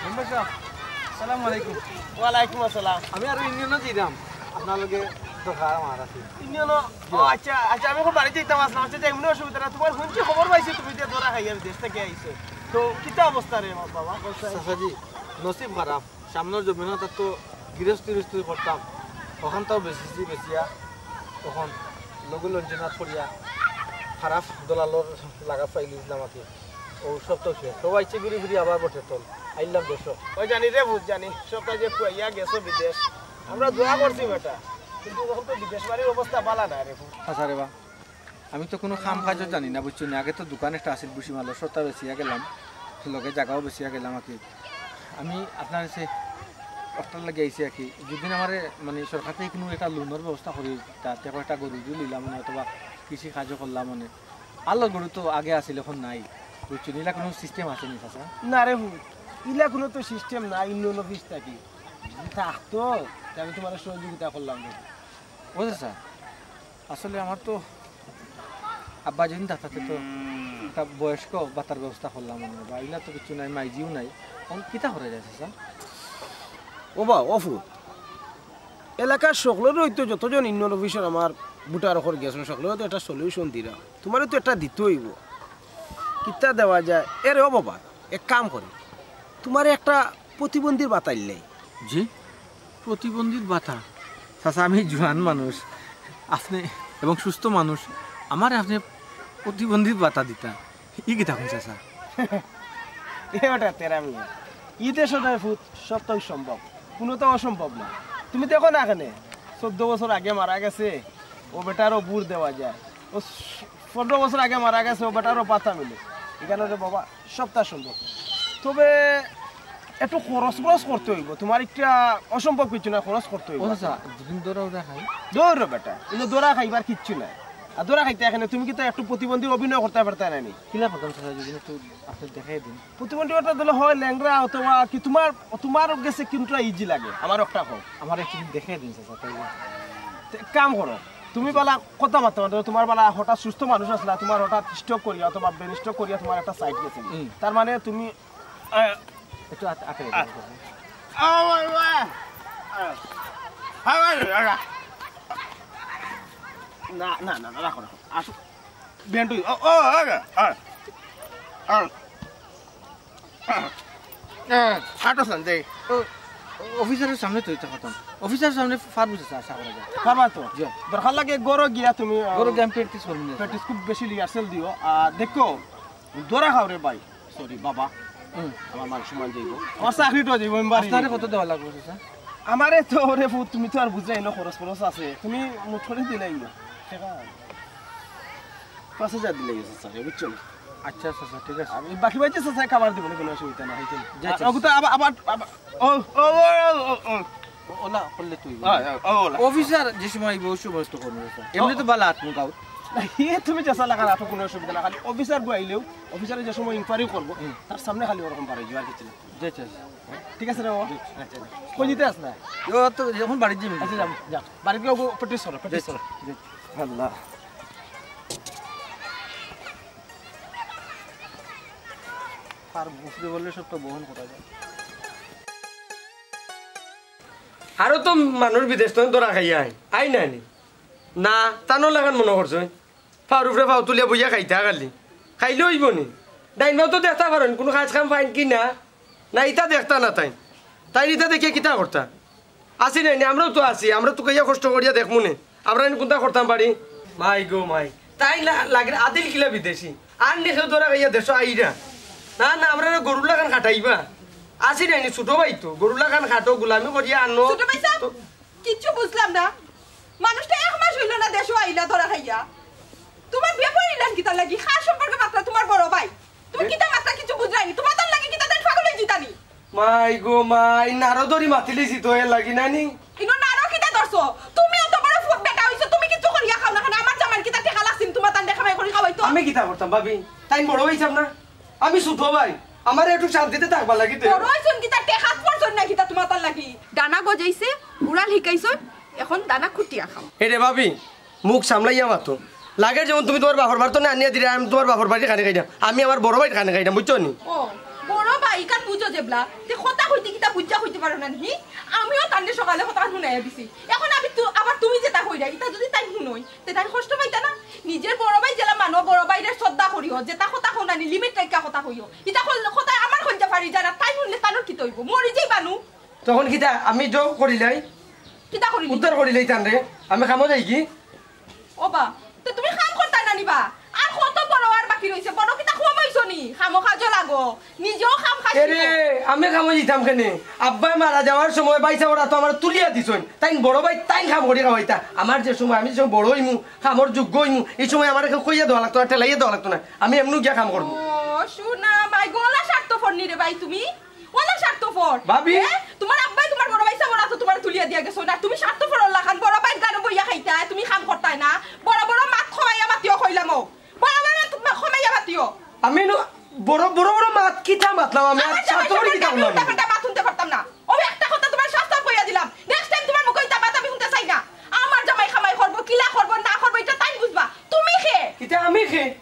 মেম্বার সাব, আসসালামু আলাইকুম। ওয়ালাইকুম আসসালাম। আমি আর ইউনিয়নো যাইরাম, আপনার লগে দরকার আমার আছে। ইউনিয়নো? ও আচ্ছা, আচ্ছা, আমি অখন বাড়িত যাইতাম আছলাম। আচ্ছা, আচ্ছা, এমনে অসুবিধা না, তুমার হুনছি খবর পাইছি তুমি যে ধরা খাইয়া বিদেশ থাকি আইছো, তো কিতা অবস্থা রে বাবা? চাচাজি, নসিব খারাপ, সামনর জমিনো তার তো গিরস্তি টিরস্তি করতাম, অখানটাও বেচিছি, বেচিয়া অখন লগে লঞ্চনাত পড়িয়া খারাপ দলালর লাগাত পাইলিছলাম আর কি। ও সব তো শেষ, সব আইছে ঘুরি ফিরি আবার বটে তল, আইলাম দেশো। ওই জানি রে, বুঝ জানি, সবটা যে খুয়াইয়া গেছো বিদেশ, আমরা দোয়া করছি বেটা, কিন্তু অখন তো বিদেশ বাড়ির অবস্থা বালা না রে। আচ্ছা রে বা, আমি তো কুনু কাম কাজও জানি না, বুঝছো নি? আগে তো দোকান একটা আছিল ভুসি মালর, সবটা বেচিয়া গেলাম, লগে জাগাও বেচিয়া গেলাম আর কি। আমি আপনার কাছে অটার লাগি আইছি আর কি, যদি আমারে মানে সরকার থাকি কুনু একটা লোনর ব্যবস্থা করি, তাতে কয়েকটা গরু টরু নিলাম মানে, অথবা কৃষি কাজও করলাম মানে। আল্লার গরু তো আগে আছিল, অখন নাই, বুঝছো নি? ইলা কুনু সিস্টেম আছে নি, চাচা? না রে পুত, ইলা কুনু তো সিস্টেম নাই, ইউনিয়ন অফিস থাকি। যদি থাকতো, তে আমি তুমারে সহযোগিতা করলাম রে। ও চাচা, আসলে আমার তো আব্বা যেদিন থাকতে তো একটা বয়স্ক ভাতার ব্যবস্থা করলাম আমরা, বা ইলা তো কিচ্ছু নাই, মাইজিও নাই, অখন কিতা করা যায় চাচা? ও বা, ও পুত, এলাকার সকলরে অইতো যতজন ইউনিয়ন অফিসর আমার ভোটার অকল গেছইন, সকলরে তো একটা সলিউশন দিরা, তুমারে তো একটা দিতে অইবো। কিতা দেওয়া যায়? এরে ও বাবা, এক কাম করি, তুমারে একটা প্রতিবন্ধীর ভাতা দিলাই। জি, প্রতিবন্ধীর ভাতা? চাচা, আমি জোয়ান মানুষ, আপনে এবং সুস্থ মানুষ, আমারে আপনে প্রতিবন্ধীর ভাতা দিতা, ই কিতা কইন চাচা? এ বেটা তেরা মিয়া, ই দেশো নয় ফুত, সবটাই সম্ভব। কুনুতা অসম্ভব না। তুমি দেখো না কেনে, চৌদ্দ বছর আগে মারা গেছে, অউ বেটারও বুর দেওয়া যায়। অউ পনরো বছর আগে মারা গেছে, অউ বেটারও পাতা মিলে। ইখানো রে বাবা, সবতা সম্ভব। তবে একটু খরচ খরচ করতে অইবো, তুমার একটা অসম্ভব কিচ্ছু না, খরচ করতে অইবো। ও চাচা, দুদিন ধরা উরা খাই। দৌড় বেটা, ইনো ধরা খাইবার কিচ্ছু নাই। আর ধরা খাইতে এখানে তুমি কিতা একটু প্রতিবন্ধীর অভিনয় করতায় পারতায় না নি? কিলা করতাম চাচা, যদি একটু আপনে দেখাই দিন। প্রতিবন্ধী অটা দিলে হয় ল্যাংড়া অথবা কি তুমার, তুমার গেছে কুনটা ইজি লাগে? আমার একটা কও। আমার একটু দেখাই দিন চাচা, তাইলে। তে এক কাম করো, তুমি বালা কথা মাততায় পারো, তুমার বালা হঠাৎ সুস্থ মানুষ আছলা, তুমার হঠাৎ স্ট্রোক করিয়া অথবা ব্রেন স্ট্রোক করিয়া তুমার একটা সাইড গেছে। হুম। তার মানে তুমি, আহ, একটু আট-, আটে আহ। আটে। আহ, আহ, আহ, আহ, আহ, আহ। না, না, না, না, রাখো, রাখো। আসো। বেন্টু, ও, ও, ও, ও, ও, ও, ও, আটো সান, যাই। ও, অফিসারের সামনে তো ইটা খতম। অফিসারের সামনে পারবো চাচা, আশা করা যায়। পারবা তো? জি। দরকার লাগে ঘরো গিয়া তুমি, আহ, ঘরো গিয়া আমি practice করবো না। Practice খুব বেশি rehearsal দিও। আর দেখো, ধরা খাও রে ভাই। Sorry বাবা। হুম। আমার মান সম্মান যাইবো। আমার চাকরিটাও যাইবো, আমি বাড়ি আপনারে যাইবো। কত দেওয়া লাগবো, চাচা? আমারে তো, ওরে ফুত, তুমি তো আর বুঝরায় না, খরচ খরচ আছে। তুমি মুঠ করি দিলাইও না। টেকা পাঁচ হাজার দিলাইও, চাচা, বুঝছো নি? আচ্ছা, চাচা, ঠিক আছে। আমি বাকি বাকি চাচা খাবার দিবো না, কুনু অসুবিধা নাই, হইছে। জি, আর চাচা। ওগুতো আবার, আবার, আবার, ও, ও, ও, ও, ও, ও। ও-, ওলা করলে তুই। হ্যাঁ, হ্যাঁ, ও-, ওলা। অফিসার যে সময় আইবো, ওই সময় তো করবো, স্যার। এমনি তো বালা আত মুখ আউট। না, এ তুমি চেষ্টা লাগা রাখো, কুনু অসুবিধা না। খালি অফিসার গু আইলেও, অফিসারে যে সময় ইনকোয়ারি করবো, হুম। তার সামনে খালি ওরকম বাড়াই দিও, আর কিচ্ছু না। জি, স্যার। ঠিক আছে রে বাবা? জি, আচ্ছা, আচ্ছা। কই দিতে আস না? ও তো এখন বাড়িত যাবি। আচ্ছা, যাও, যাও। বাড়িত গিয়া ওগু প্র্যাকটিস করো, প্র্যাকটিস জি, করো। জি। আল্লাহ। আর বুঝতে বললে সব তো বহন করা যায়। আরো তো মানুষ বিদেশ তো ধরা খাইয়া আয়, আয় না নি? না, তানোর লাখান মনো করছো? ফাওর উপরে ফাও তুলিয়া বইয়া খাইতা খালি। খাইলে অইবো নি? ডাইন বাও তো দেখতা পারইন, কুনু কাজ কাম পাইন কি না? না, ইতা দেখতা না তাইন। তাইন ইতা দেখিয়া কিতা করতা? আছি নাইনি, আমরাও তো আছি, আমরা তো কইয়া কষ্ট করিয়া দেখমু নে। আমরা এনে কুনতা করতাম পারি? মাই গো মাই, তাইন লা-, লাগের আদিল কিলা বিদেশি। আর নি কেউ ধরা খাইয়া দেশো আইরা। না, না, আমরারে গরুর লাখান খাটাইবা। আছি নাইনি, ছোট ভাই তো, গরুর লাখান খাটো, গুলামি করিয়া আনো। ছোট ভাই সাব, তো কিচ্ছু বুঝলাম না। মানুষটা এক মাস অইলো না দেশো আইলা ধরা খাইয়া। তুমার ব্যাপার ইলান কিতার লাগি? কার সম্পর্কে মাতরা তুমার বড় ভাই? তুমি এ- কিতা মাতরা কিচ্ছু বুঝরায় নি? তুমার তার লাগি কিতা তাইন পাগল অইযিতা নি? মাই গো মাই, নারো ধরি মাতিলিছি তো এর লাগি নানি? ইনো নারো কিতা ধরছো? তুমি অত বড় ফু-, বেটা অইছো, তুমি কিচ্ছু করিয়া খাও না কেনে? আমার জামাইর কিতা টেকা লাগছিল তুমার তানরে কামাই করি খাওয়াইতো? আমি কিতা করতাম ভাবি? তাইন বড় অইছইন না? আমি ছোট ভাই, আমারে একটু শান্তিতে থাকবার লাগি দে। বড় অইছইন কিতা, টেকাত পড়ছইন না কিতা তুমার তার লাগি? দানা গজাইছে, উড়াল হিকাইছইন, এখন দানা খুটিয়া খাও। এ রে ভাবি, মুখ সামলাইয়া মাতো। লাগের যেমন তুমি তুমার বাপর বাড়ি তো না আনিয়া দিলে, আমি তুমার বাপর বাড়ির খানি খাইতাম, আমি আমার বড় ভাইর খানি খাইতাম, বুঝছো নি? ও, বড় ভাই, ইখান বুঝো যেবলা, তে কথা কইতে কিতা বুঝা কইতে পারো না নি? আমিও তানরে সকালে কথা হুনাইয়া দিছি। এখন আমি তু-, আবার তুমি যেতা কইরায়, ইতা যদি তাইন হুনইন, তে তাইন কষ্ট পাইতা না? নিজের বড় ভাই যেলা মানো, বড় ভাইরে শ্রদ্ধা করিও, যেতা কথা কও না নি, limit রাখিয়া কথা কইও। ইতা কইলে কথা আমার কইলজা ফাড়ি যায় না, তাইন হুনলে তানর কিতা অইবো? মরি যাইবা নু। তখন কিতা আমি জব করিলাই? কিতা করিলি? উদ্ধার করিলাই তানরে। আমি কামো যাইগি? ও বা, তে তুমি কাম করতায় না নি বা? আর কত বড় আর বাকি রইছে? বড় কিতা কম অইছো নি? কামো কাজো লাগো। নিজেও কাম কাজ এরে, শিখো। আমি কামো যাইতাম কেনে? আব্বায় মারা যাওয়ার সময় ভাইসাবরা তো আমারে তুলিয়া দিছইন। তাইন বড় ভাই, তাইন কাম করি খাওয়াইতা। আমার যে সময়, আমি যে সময় বড় অইমু, কামর যোগ্য অইমু, ই সময় আমারে কেউ কইয়া দেওয়া লাগতো না, ঠেলাইয়া দেওয়া লাগতো না। আমি এমনেউ গিয়া কাম করমু। ও, সোনা ভাই, গলা স্বার্থপর নি রে ভাই তুমি? ওলা স্বার্থপর। ভাবি। এ? তুমার আব্বায় তুমার বড় ভাইসাবরা তো তুমারে তুলিয়া দিয়া গেছইন। তুমি স্বার্থপরর লাখান বড় ভাইর গানো বইয়া খাইতায়, তুমি কাম করতায় না। বড় বড় মাত কমাইয়া মাতিও কইলাম ও। বড় বড় মাত কমাইয়া মাতিও। আমি নু বড়, বড় বড় মাত কিতা মাতলাম আমি? আর আমার জামাই স্বার্থপর সম্পর্কে কিতা আমি বললাম? উল্টা পাল্টা মাত হুনতে পারতাম না। ও একটা কথা তুমার সস্তা কইয়া দিলাম। Next time তুমার মুখে ইতা মাত আমি হুনতে চাই না। আমার জামাই কামাই করবো, কিলা করবো, না করবো, ইটা তাইন বুঝবা। তুমি কে? ইটা আমি কে?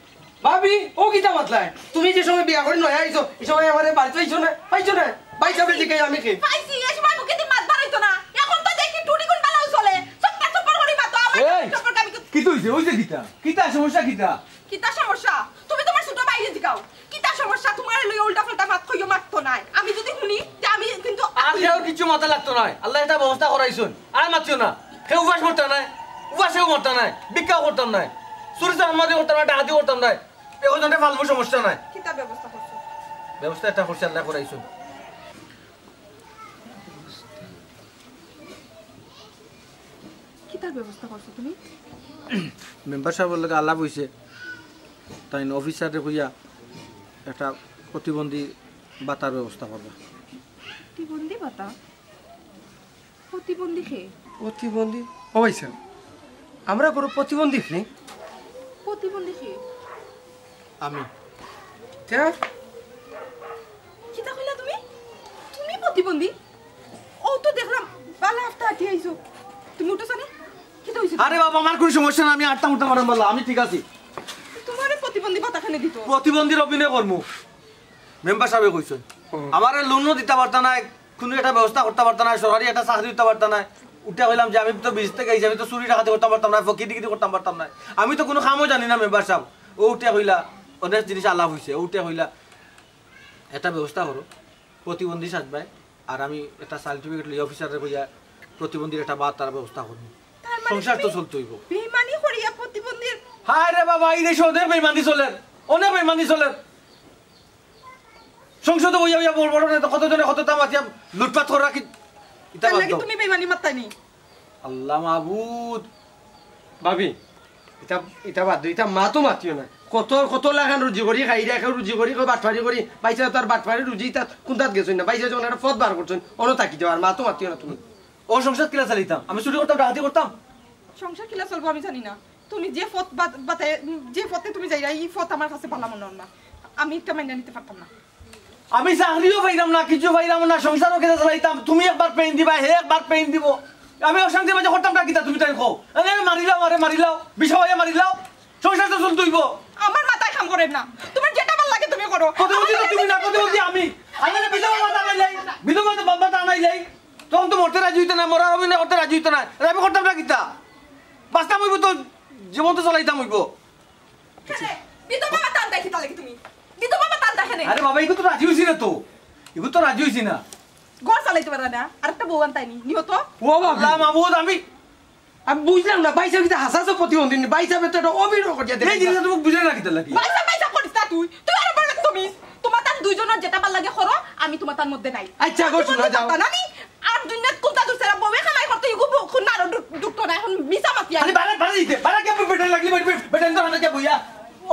ভাবি, ও কিতা মাতলায়? তুমি যে সময় বিয়া করি নয়া আইছো, ই সময় আমারে বাড়িত পাইছো না? পাইছো না? ভাইসাবরে জিকাই আমি কে? পাইছি, এ সময় মুখেদি মাত বারইতো না। এখন তো দেখি টুটি গুন বালাউ চলে। চপ্পর চপ্পর করি মাতো, আমার এই, সম্পর্কে আমি কি- কিতা অইছে? অইছে কিতা? কিতা সমস্যা কিতা? কিতা সমস্যা? তুমি তুমার ছোট ভাইরে জিকাও। কিতা সমস্যা? তুমারে লইয়া উল্টা পাল্টা মাত কইও মাততো নায়। আমি যদি হুনি, তে আমি কিন্তু আর কেউ কিচ্ছু মাতা লাগতো নায়। আল্লায় একটা ব্যবস্থা করাইছইন। আর মাতিও না। কেউ উপাস মরতা নায়, উপাসেও মরতা নায়, ভিক্ষাও করতাম নায়, চুরি চামারি করতাম নায়, ডাকাতি করতাম নায়। এ ওজনে ফালমু, সমস্যা নাই। কিতা ব্যবস্থা করছো? ব্যবস্থা একটা করছি, আল্লায় করাইছইন। ব্যবস্থা করছো তুমি? মেম্বার সাবর লগে আলাপ অইছে, তাইন অফিসাররে কইয়া একটা প্রতিবন্ধী ভাতার ব্যবস্থা করবা। প্রতিবন্ধী ভাতা? প্রতিবন্ধী কে? প্রতিবন্ধী? ও ভাইসাব, আমরার ঘরো প্রতিবন্ধী কে? প্রতিবন্ধী কে? আমি। তে? কিতা কইলা তুমি? তুমি প্রতিবন্ধী? অউ তো দেখলাম বালা আফতা আটি আইছো। তুমি উঠো সানি? কিতা অইছে? আরে বাবা, আমার কুনু সমস্যা নাই, আমি আটতাম উঠতাম পারতাম বালা, আমি ঠিক আছি। তোমারে প্রতিবন্ধী ভাতা কেনে দিতো? প্রতিবন্ধীর অভিনয় করমু। মেম্বার সাবে কইছইন। ও। আমারে লোনও দিতা পারতা নায়, কুনু একটা ব্যবস্থা করতা পারতা নায়, সরকারি একটা চাকরি দিতা পারতা নায়। উঠিয়া কইলাম যে আমি তো বিদেশ থাকি আইছি, আমি তো চুরি ডাকাতি করতাম পারতাম নায়, ফকিরগিরি করতাম পারতাম নায়। আমি তো কুনু কামও জানি না মেম্বার সাব। অউ উঠিয়া কইলা, অনেক জিনিস আলাপ অইছে, অউ উঠিয়া কইলা, একটা ব্যবস্থা করো, প্রতিবন্ধী সাজবায়, আর আমি একটা সার্টিফিকেট লইয়া অফিসাররে কইয়া প্রতিবন্ধীর একটা ভাতার ব্যবস্থা করমু। তার মানে সংসার তো তুমি চলতে অইবো। বেইমানি করিয়া প্রতিবন্ধীর হায় রে বাবা, এই দেশো অনেক বেইমানি চলের, অনেক বেইমানি চলের। সংসদো বইয়া বইয়া বড় বড় নেতা, কতজনে কততা মাতিয়া লুটপাট করা কি, ইতা তার বাদ লাগি দাও। তুমি বেইমানি মাততায় নি? আল্লাহ মাবুদ। ভাবি, ইতা, ইতা বাদ দেও, ইতা মাতো মাতিও না। কত, কত লাখান রুজি করি খাইরা, কেউ রুজি করি, কেউ বাটপারি করি, ভাইসাব তার বাটপারি রুজি, ইতা কুনটাত গেছইন না, ভাইসাব যখন একটা পথ বার করছইন, অনো থাকি যাও, আর মাতো মাতিও না তুমি। ও সংসার কিলা চালাইতাম? আমি চুরি করতাম, ডাকাতি করতাম? সংসার কিলা চলবো আমি জানি না। তুমি যে পথ বাত-, বাতায়, যে পথে তুমি যাইরা, ই পথ আমার কাছে ভালা মনে অর না। আমি ইটা মানিয়া নিতে পারতাম না। আমি চাকরিও পাইরাম না, কিছু পাইরাম না, সংসারও কিলা চালাইতাম? তুমি একবার পেইন দিবায়, হে একবার পেইন দিবো। আমি অশান্তির মাঝে করতামটা কিতা তুমি তাইন কও? আরে মারিলাও, আরে মারিলাও, বিষ খাওয়াইয়া মারিলাও, সংসার তো চলতে অইবো। আমার মাথায় কাম করের না, তোমার যেটা ভালা লাগে তুমি করো। প্রতিবন্ধী তো তুমি না, প্রতিবন্ধী আমি। আমি না বিধবা ভাতা আনাইলাই, বিধবা ভাতা আনাইলাই। তখন তো মরতে রাজি অইতা নায়, মরার অভিনয় করতে রাজি অইতা নায়। আরে আমি করতামটা কিতা? বাচতাম অইবো তো, জীবন তো চালাইতাম অইবো। কেনে? বিধবা ভাতা আনতায় কিতা লাগি তুমি? বিধবা ভাতা আনতায় কেনে? আরে বাবা, ইগু তো রাজি অইছি না তো। ইগু তো রাজি অইছি না। ঘর চালাইতে পারে না, আর একটা বউ আনতায় নি, নিও তো। ও বাবা। আল্লাহ মাবুদ, আমি আমি বুঝলাম না, ভাইসাব কিতা হাছা হাছা প্রতিবন্ধী নি? ভাইসাবে তো একটা অভিনয় করিয়া এই জিনিসটা দেখাইলা। তুমি বুঝলে না কিতা লাগি? ভাইসাব, ভাইসাব করিস না তুই। তুই আরো বড় তুমি। তোমার তার দুইজনের যেটা ভালা লাগে করো, আমি তোমার তার মধ্যে নাই। আচ্ছা, গো, শোনা যাও। পাতা না নি? আর দুনিয়াত কুন্তা দুসরা বউয়ে কামাই করতে ইগু বউ কোন আরো ঢুক-, ঢুকতো না, এখন মিছা মাতি আরে আনি। বারে, বারে দিতে, বারে কে বেটার লাগলি, বেটার, বেটার তো হাতে কে বইয়া,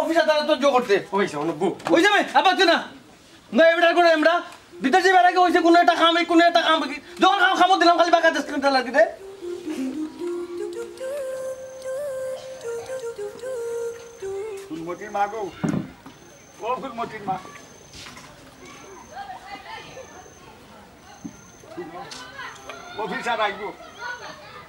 অফিস আদালত তো জো করতে। ওই সে, অনেক বউ। ওই যাবে, আবার তুই না। না, এবার করে আমরা, ভিতর যে বেড়া কে হইছে, কোনো একটা কাম, এই কোনো একটা কাম, যখন কাম, কামও দিলাম, খালি বাঁকা দেশ কিনতে লাগি রে। ফুলমতির মা গো, ও ফুলমতির মা। অফিসার আইবো।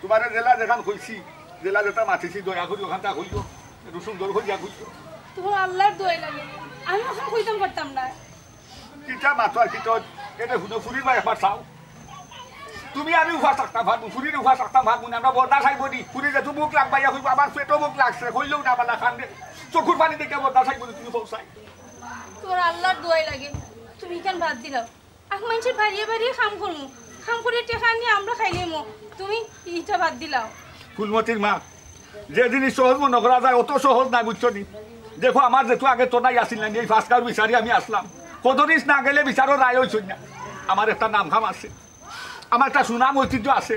তোমারে যেলা যেখান কইছি, যেলা যেটা মাতিছি, দয়া করি ওখানটা কইও। একটু সুন্দর করিয়া কইও। তোমার আল্লাহর দোয়াই লাগে। আমি ওখান কইতাম পারতাম না। কিতা মাতো আর কিতা? এটা হুনো, ফুরির বায় একবার চাও। তুমি আমি উপাস থাকতাম পারবো, ফুরির উপাস থাকতাম পারবো না, আমরা বর্দা খাইবো নি। ফুরি যেহেতু ভুক লাগবাইয়া কইবো, "আমার পেটও ভুক লাগছে," কইলেও না, বালা খান রে। চকুর পানি দেখে বর্দা খাইবো নি, তুমি কও চাই। তোমার আল্লাহর দোয়াই লাগে, তুমি কেন বাদ দিলাও? আখ মাইনষের বাড়িয়ে বাড়িয়ে কাম করমু, কাম করিয়া টেকা আনিয়া আমরা খাইলিমু, তুমি ইটা বাদ দিলাও। ফুলমতির মা, যে জিনিস সহজ মনে করা যায়, অত সহজ নায়, বুঝছো নি? দেখো, আমার যেহেতু আগে তো নাই আসিল না, এই ফাঁসকার বিচারে আমি আসলাম। কদরিস না গেলে বিচারও রায় হইছই না। আমার একটা নাম খাম আছে, আমার একটা সুনাম ঐতিহ্য আছে।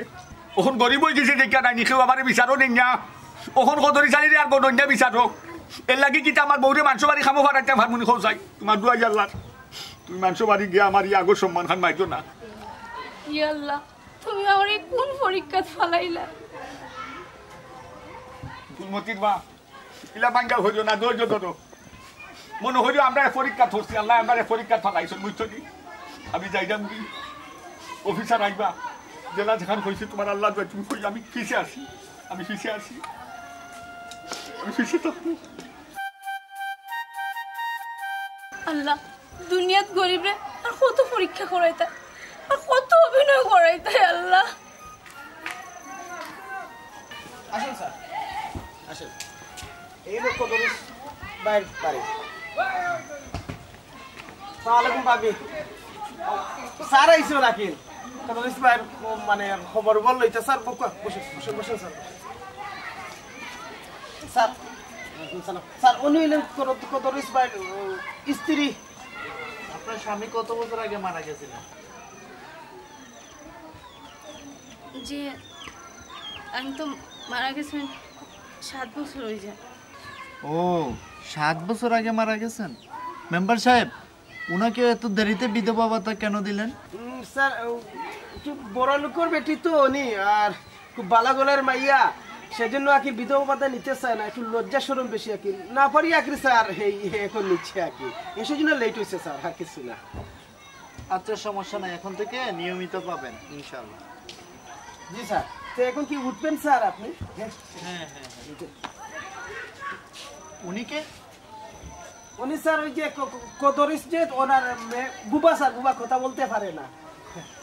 অখন গরিব হয়ে গেছে, দেখিয়া নাই, নিকেও আমার বিচারও নেই না। অখন কদরিস আনিলে আর গণন্য বিচার হোক। এর লাগি কিতা আমার বউরে মানষর বাড়ি কামো পাঠাইতে পারমু নি, কও চাই। তোমার দোয়াই আল্লাহ, তুমি মানষর বাড়ি গিয়া আমার ই আগর সম্মান খান মাইরো না। ইয়া আল্লাহ, তুমি আমারে কোন পরীক্ষাত ফালাইলা? ফুলমতির মা, ইলা বাঙ্গা হইল না, ধৈর্য ধরো। মনে হইল আমরা এক পরীক্ষা ধরছি, আল্লাহ আমরা এক পরীক্ষা ফালাইছেন, বুঝছো নি? আমি যাইলাম কি? অফিসার আইবা, যেলা যেখান হইছে তোমার আল্লাহ দোয়াই, তুমি কই আমি পিছে আছি, আমি পিছে আছি, আমি পিছে থাকবো। আল্লাহ, দুনিয়াত গরিবরে আর কত পরীক্ষা করাইতা, আর কত অভিনয় করাইতা, আল্লাহ। আসুন স্যার, আসুন। এই লোক কদরিস ভাইর বাড়ি। সালাম আলাইকুম ভাবি। স্যার আইছো নাকি? কদরিস ভাইর মানে খবর বললো এটা স্যার, বসুন, বসুন, বসুন স্যার। স্যার, ওয়ালাইকুম সালাম। স্যার, উনি হইলেন কদ-, কদরিস ভাইর, উম, স্ত্রী। আপনার স্বামী কত বছর আগে মারা গেছিলেন? জি, আমি তো মারা গেছেন সাত বছর হয়ে যায়। ও, সাত বছর আগে মারা গেছেন? মেম্বার সাহেব, উনাকে এত দেরিতে বিধবা ভাতা কেন দিলেন? উম, স্যার, ও, একটু বড় লোকের বেটি তো উনি, আর খুব বালা ঘরর মাইয়া, সেজন্য আর কি বিধবা ভাতা নিতে চায় না, একটু লজ্জা শরম বেশি আর কি। না পারি আর কি স্যার, এই এখন নিচ্ছে আর কি, এই সেজন্য লেট হয়েছে স্যার, আর কিছু না। আচ্ছা, সমস্যা নাই, এখন থেকে নিয়মিত পাবেন ইনশাআল্লাহ। জি স্যার। তো এখন কি উঠবেন স্যার আপনি? হ্যাঁ, হ্যাঁ, হ্যাঁ। উনি কে? উনি স্যার ওই যে ক-, ক-, কদরিস যে ওনার মেয়ে, বুবা স্যার, বুবা কথা বলতে পারে না।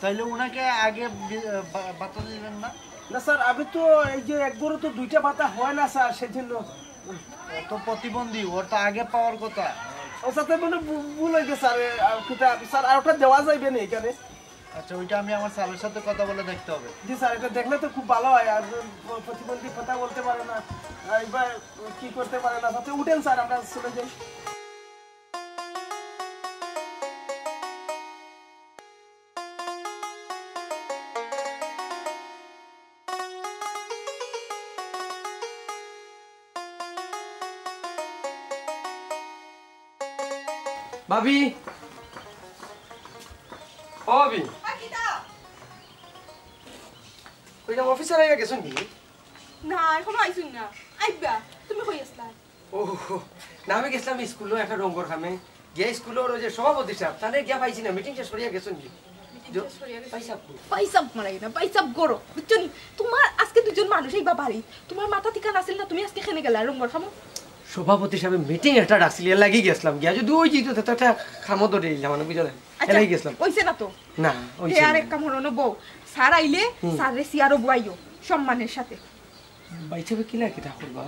তাইলে উনাকে আগে বি-, বা-, ভাতা দিলেন না? না স্যার, আমি তো এই যে একবারও তো দুইটা ভাতা হয় না স্যার, সেজন্য। ও তো প্রতিবন্ধী, ওর তো আগে পাওয়ার কথা। ও স্যার, তার মানে ভু-, ভুল হয়ে গেছে স্যার। এ, আর কিতা, স্যার, আর ওটা দেওয়া যাইবে না এখানে? আচ্ছা, ওইটা আমি আমার স্যারের সাথে কথা বলে দেখতে হবে। জি স্যার, এটা দেখলে তো খুব ভালো হয়। আর প-, প্রতিবন্ধী কথা বলতে পারে না, আর এবার কি করতে পারে না। আচ্ছা, উঠেন স্যার, আমরা চলে যাই। ভাবি, ও ভাবি, কই না, অফিসার আইয়া গেছইন নি? না, এখনো আইছইন না। আইবা, তুমি কই আছলা? ও, না, আমি গেছিলাম স্কুলো একটা রঙর কামে। গিয়া স্কুলর ওই যে সভাপতি সাহেব, তারে গিয়া পাইছি না, মিটিং শেষ করিয়া গেছইন নি? মিটিং শেষ করিয়া গেছইন। পাইসাব কই? পাইসাব মারাই না, পাইসাব গরো, বুঝছো নি? তোমার আজকে দুজন মানুষ এইবা বাড়ি, তোমার মাথা ঠিকানা আছিল না, তুমি আজকে কেনে গেলা রঙর কামো? সভাপতি সাহেব মিটিং একটা ডাকছিল, এর লাগি গেছিলাম। গিয়া যদি ওই জিত হতো, তো একটা কামো ধরে নিলাম, মানে, বুঝলেন? আচ্ছা, এলাই গেছিলাম। ওইছে না তো। না, ওইছে হে আর না। এক কাম করো না, বউ। স্যার আইলে হুম। স্যাররে চেয়ারো বওয়াইও, সম্মানের সাথে। ভাইসাবে কিলা কিতা করবা?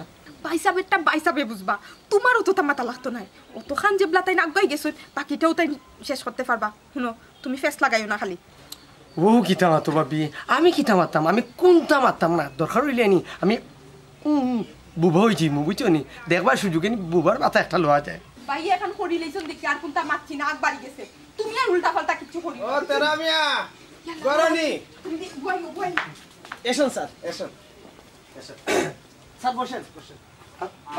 ভাইসাবেরটা ভাইসাবে বুঝবা, তোমার অতটা মাথা লাগতো নায়। অতখান যেবলা তাইন আগুয়াই গেছইন, বাকিটাও তাইন শেষ করতে পারবা। হুনো, তুমি ফেস লাগাইও না খালি। ও কিতা মাতো ভাবি, আমি কিতা মাততাম, আমি কুনতা মাততাম না, দরকার অইলে নি আমি উম, বুবা অই যাইমু, বুঝছো নি? দেখবার সুযোগে নি বুবার মাথা একটা লওয়া যায়। ভাই এখন করি লইছইন দেখি, আর কুনতা মাতছি না, আগ বাড়ি গেছে। তুমি আর উল্টা পাল্টা কিচ্ছু করি ও না। তেরা মিয়া, ইয়াল্লা, গরনি। তুমি দি-, গুয়াই, গুয়াই। এসন স্যার, এসন। এসন। স্যার বসেন, বসেন।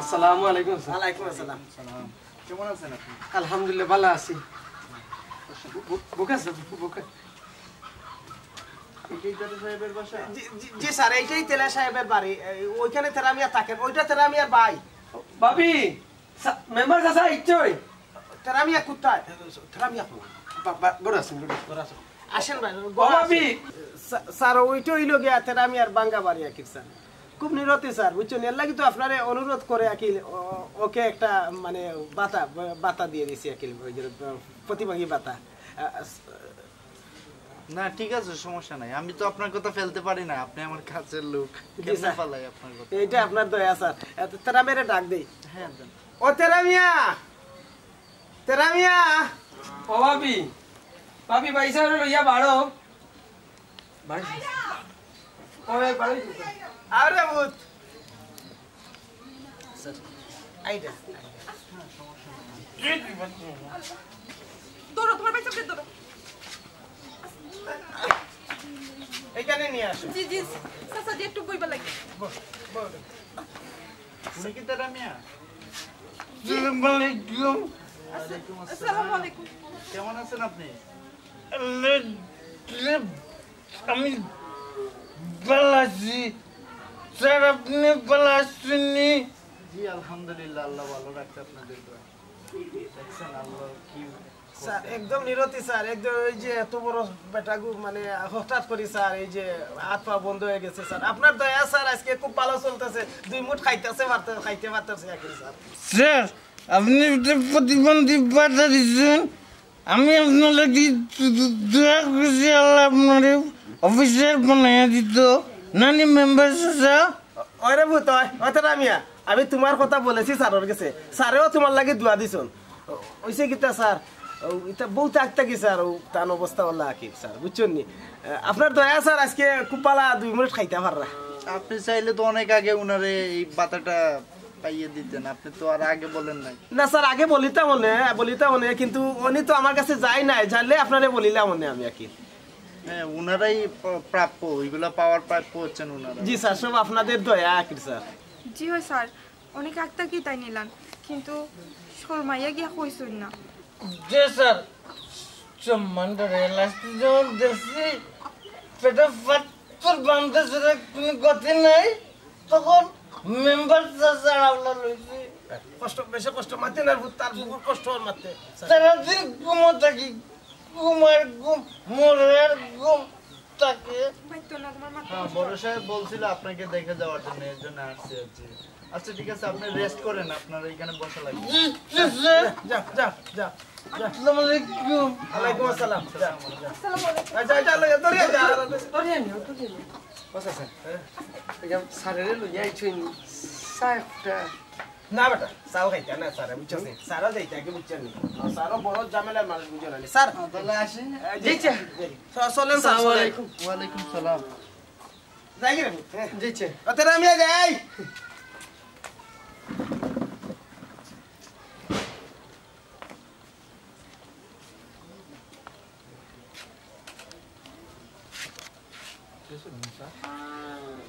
আসসালামু আলাইকুম স্যার। ওয়ালাইকুম আসসালাম। সালাম। কেমন আছেন আপনি? আলহামদুলিল্লাহ, ভালা আছি। বু-, বু-, বুকে আছে, বুকে। এটাই তেরা সাহেবের বাসা? জি, জি, জি স্যার, এইটাই তেরা সাহেবের বাড়ি। এই, ওইখানে তেরা মিয়া থাকেন, ওইটা তেরা মিয়ার ভাই। ভাবি, সা-, মেম্বার চাচা, ইচ্ছই। তেরা মিয়া কোথায়? তেরা মিয়া কোথায়? বা-, বা-, ঘরো আছেন, ঘরো আছেন। ঘরো আছেন। আসেন ভাই, ও ঘরো ভাবি। আসেন। স্যার, স্যার, ওইটা অইলো গিয়া তেরা মিয়ার ভাঙ্গা বাড়ি আর কি স্যার। খুব নিরতি স্যার, বুঝছেন? এর লাগি তো আপনারে অনুরোধ করে আর কি, ও-, ওকে একটা মানে ভাতা, ভাতা দিয়ে দিছি আর কি, ওই যে প্রতিভাগী ভাতা। আ, আ, না, ঠিক আছে, সমস্যা নাই। আমি তো আপনার কথা ফেলতে পারি না, আপনি আমার কাছের লোক। জি, কেমনে স্যার। ফালাই আপনার কথা? এইটা আপনার দয়া, স্যার। এ, তেরা মিয়ারে ডাক দেই। হ্যাঁ, দেন। ও তেরা মিয়া! তেরা মিয়া! ও ভাবি, ভাবি, ভাইসাবরে লইয়া বারো। বারো। ও ভাই, বারো। আরে ভূত। স্যার, আইডা। ধরো, তোমার ভাইসাবরে ধরো। এখানে নিয়ে আসো। জি, জি, চাচা, জি, একটু বইবা লাগে। বল, বল। উনি কি তেরা মিয়া? আসসালামু আলাইকুম। ওয়ালাইকুম আসসালাম। আসসালামু আলাইকুম। কেমন আছেন আপনি? আল্লাহ, আমি ভালা আছি। স্যার, আপনি ভালা আছেন নি? জি, আলহামদুলিল্লাহ, আল্লাহ ভালো রাখছে আপনাদের দোয়া। দেখছেন আল্লাহ কি স্যার, একদম নিরতি স্যার, একদম ওই যে এত বড় বেটাগু, মানে হঠাৎ করি স্যার, এই যে হাত পা বন্ধ হয়ে গেছে স্যার। আপনার দয়া স্যার, আজকে খুব ভালো চলতেছে, দুই মুঠ খাইতেছে পারতে-, খাইতে পারতেছে এখন স্যার। স্যার, আপনি যে প্রতিবন্ধী ভাতা দিচ্ছেন, আমি আপনার লাগি দু-, দু-, দোয়া করছি, আল্লাহ আপনারে অফিসার বানাইয়া দিত। নানি মেম্বার চাচা? ওরে ভূত, ওই, ওই তেরা মিয়া, আমি তোমার কথা বলেছি স্যারের গেছে, স্যারেও তোমার লাগি দোয়া দিছন। ওইছে কিতা স্যার, ও, ইতা বউ থাকতে কি স্যার, ও তান অবস্থা ওলা আকিব স্যার, বুঝছেন নি? আহ, আপনার দয়া স্যার, আজকে খুব ভালা দুই মিনিট খাইতে পাররা। আপনি চাইলে তো অনেক আগে উনারে এই ভাতাটা পাইয়ে দিতেন, আপনি তো আর আগে বলেন নাই। না স্যার, আগে বলিতাম মনে, বলিতাম মনে, কিন্তু উনি তো আমার কাছে যায় নাই, জানলে আপনারে বলিলাম মনে আমি আকিব। হ্যাঁ, ওনারাই প-, প্রাপ্য, ওইগুলা পাওয়ার প্রাপ্য হচ্ছেন ওনারা। জি স্যার, সব আপনাদের দয়া আখির স্যার। জি হয় স্যার, অনেক আগ থাকি তাই নিলাম, কিন্তু শর্মাইয়া গিয়া কইছইন না। জি স্যার, সম্মান ধরে লাস্টে যখন দেখছি পেটে ফাত্তর বান্ধে, সেটা কোনো গতি নাই, তখন মেম্বার চাচা আওলা লইছি। কষ্ট, বেশি কষ্ট মাতে না, তার বুকুর কষ্ট আর মাতে। সারাদিন ঘুমো থাকি, ঘুম আর ঘুম, মরে আর ঘুম থাকে। ভাই, তো না, তোমার মাথা হ্যাঁ, নষ্ট। বড় সাহেব বলছিল আপনাকে দেখে যাওয়ার জন্য, এর জন্য আসছি আর কি। আচ্ছা, ঠিক আছে, আপনি রেস্ট করেন, আপনার এখানে বসা লাগবে। জি, জি, স্যার। যা, যা, যা, যা। আসসালামু আলাইকুম। ওয়ালাইকুম আসসালাম। যা, যা। আসসালামু আলাইকুম। আচ্ছা, আচ্ছা, লগে, দৌড়িয়ে যা, দৌড়িয়ে নিও, দৌড়িয়ে নিও। বস আছে। হ্যাঁ? এই যে স্যারেরে লইয়া আইছইন, চা একটা। না বেটা, চাও খাইতা না স্যারে, বুঝছস নি? স্যারও যাইতা কি বুঝছস নি? স্যারও বড় ঝামেলার মানুষ, বুঝো না নি? স্যার। হ্যাঁ, তাহলে আসি। এই যে, জি, স্যার। এই যে, চ-, চলেন স্যার, আসসালামু চলেন। আলাইকুম। ওয়ালাইকুম সালাম। যাই কি রে? হ্যাঁ। জি, স্যার। ও, তাহলে আমি যাই।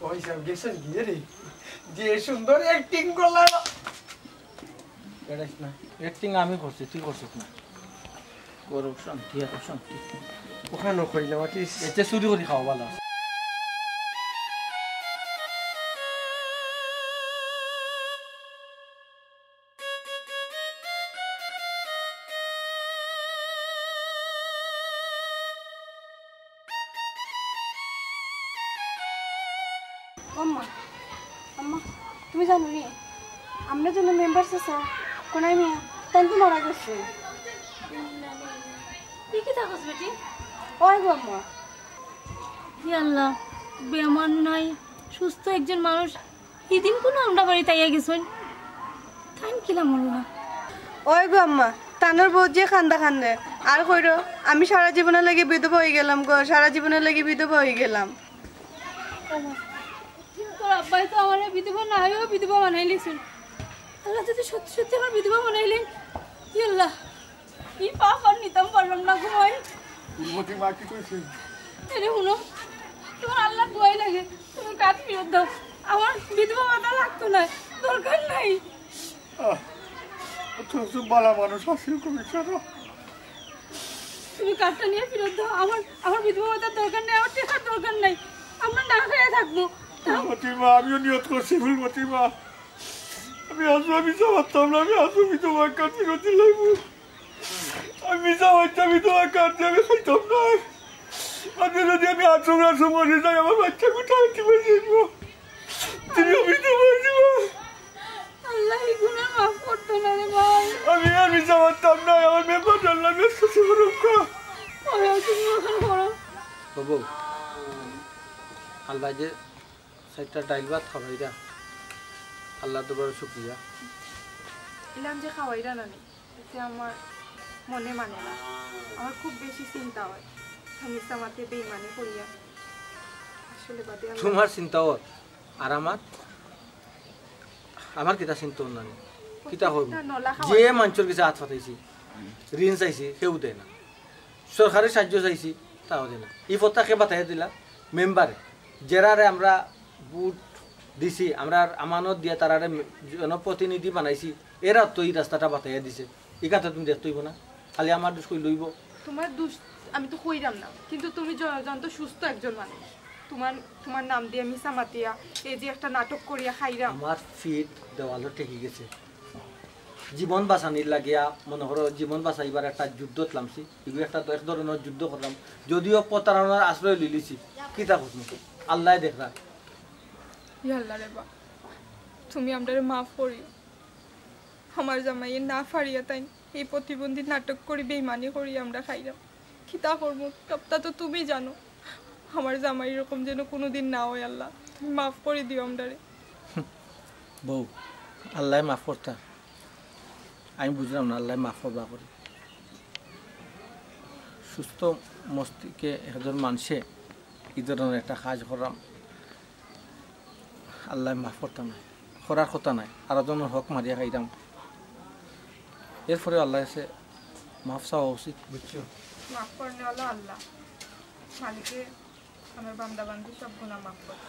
ওই স্যার, গেছেন গিয়ে রে? যে সুন্দর অ্যাক্টিং করলাম। বেড়াইস না, অ্যাক্টিং আমি করছি, তুই করছিস না। গরম শান্তি, এত শান্তি। ওখানে কইলাম আর কি। এতে চুরি করি খাওয়া ভালো আছে। আম্মা, আম্মা, তুমি জানো নি, আমরা যেন মেম্বার চাচা, কোনাই মিয়া, তাই তো মারা গেছে। তুই কি থাকস বেটি? ওই গো আম্মা। হে আল্লাহ, বেমার নাই, সুস্থ একজন মানুষ, ইদিন কুনু আমরার বাড়িত আইয়া গেছইন, তাইন কিলা মরলা? ওই গো আম্মা, তানর বউ যে কান্দা কান্দে, আর কইরো, আমি সারা জীবনর লাগি বিধবা অইগেলাম গো, সারা জীবনর লাগি বিধবা অইগেলাম। তোর আব্বায় তো আমারে বিধবা না অইয়াও বিধবা বানাইলিছইন। আল্লাহ যদি সত্যি সত্যি আমারে বিধবা বানাইলেন, ই আল্লাহ, ই পাপ আর নিতাম পারলাম না গো মাই। ফুলমতি মা কি কইছে? এরে হুনো, তোমার আল্লাহর দোয়াই লাগে, তুমি কার্ড ফিরত দাও। আমার বিধবা ভাতা লাগতো না, দরকার নাই। আহ, অত কিছু বালা মানুষ আছিল কমিশনার। তুমি কার্ডটা নিয়া ফিরত দাও। আমার, আমার বিধবা ভাতার দরকার নাই, আমার টেকার দরকার নাই। আমরা না খাইয়া থাকবো। দাও। ফুলমতি মা, আমিও নিয়ত করছি ফুলমতি মা। আমি আজও আমি যাওয়াতাম না, আমি আজও আমি তোমার কার্ড ফিরত দিলাইমু। আমি মিছা মাততাম, আমি তোমার কার্ড দিয়া আমি খাইতাম না। আজকে যদি আমি আশ্রম আশ্রম মরি যাই, আমার বাচ্চা কোথায় দিবে দেখবো? তুমি আমি তোমার দিবা। আল্লাহ এই গুনাহ মাফ করতো না রে ভাই। আমি আর মিছা মাততাম না, আমার মেম্বার আল্লাহ মেসেজ করুক। ওই তুমি ওখানে করো। বাবু, আল্লাহ যে চাইরটা ডাইল ভাত খাওয়াইরা, আল্লাহর দরবারে শুকরিয়া। ইলান যে খাওয়াইরা না নি, এতে আমার মনে মানে না। আমার খুব বেশি চিন্তা হয়। মিছা মাতে বেইমানি করিয়া। আসলে বাদে আমার তোমার চিন্তা অর, আর আমার, আমার কিতা চিন্তা অর না নি? কিতা অইব? প্রত্যেকটা নলা খাওয়া যে মানষর গেছে আত পাতাইছি, ঋণ চাইছি, কেউ দেয় না। সরকারি সাহায্য চাইছি, তাও দেয় না। ই পথটা কে বাতাইয়া দিলা? মেম্বারে। যেরারে আমরা ভোট দিছি, আমরার আমানত দিয়া তারারে মে-, জনপ্রতিনিধি বানাইছি, এরা তো ই রাস্তাটা বাতাইয়া দিছে। ই কথা তুমি দেখতে অইব না? খালি আমার দোষ কইলে অইব? তোমার দোষ আমি তো কইরাম না, কিন্তু তুমি জ-, জানতো সুস্থ একজন মানুষ। তোমার, তোমার নাম দিয়া মিছা মাতিয়া, এই যে একটা নাটক করিয়া খাইরাম। আমার ফিট দেওয়ালো ঠেকি গেছে। জীবন বাঁচানির লাগিয়া, মনে করো, জীবন বাঁচাইবার একটা যুদ্ধত লামছি। ইগু একটা, এক ধরনর যুদ্ধ করলাম, যদিও প্রতারণার আশ্রয় লইলিছি। কিতা করমু? আল্লায় দেখরা। ইয়া আল্লাহ রে বা, তুমি আমরারে মাফ করিও। আমার জামাইয়ে না ফারিয়া তাইন এই প্রতিবন্ধী নাটক করি, বেইমানি করি আমরা খাইরাম। কিতা করমু, সবটা তো তুমি জানো। আমার জামাই এরকম যেন কোনোদিন না হয়, আল্লাহ, তুমি মাফ করি দিও আমরারে। বউ, আল্লায় মাফ করতা। আমি বুঝলাম না, আল্লায় মাফ করবা করি। সুস্থ মস্তিষ্কে একজন মানষে ই ধরনর একটা কাজ করলাম, আল্লায় মাফ করতা নায়, করার কথা নায়, আরো জনর হক মারিয়া খাইরাম। এরপরে আল্লাহর কাছে মাফ চাওয়া উচিত, বুঝছো? মাফ করনেওয়ালা আল্লাহ। মালিকে আমার বান্দা বান্দি সব গুনাহ মাফ করে।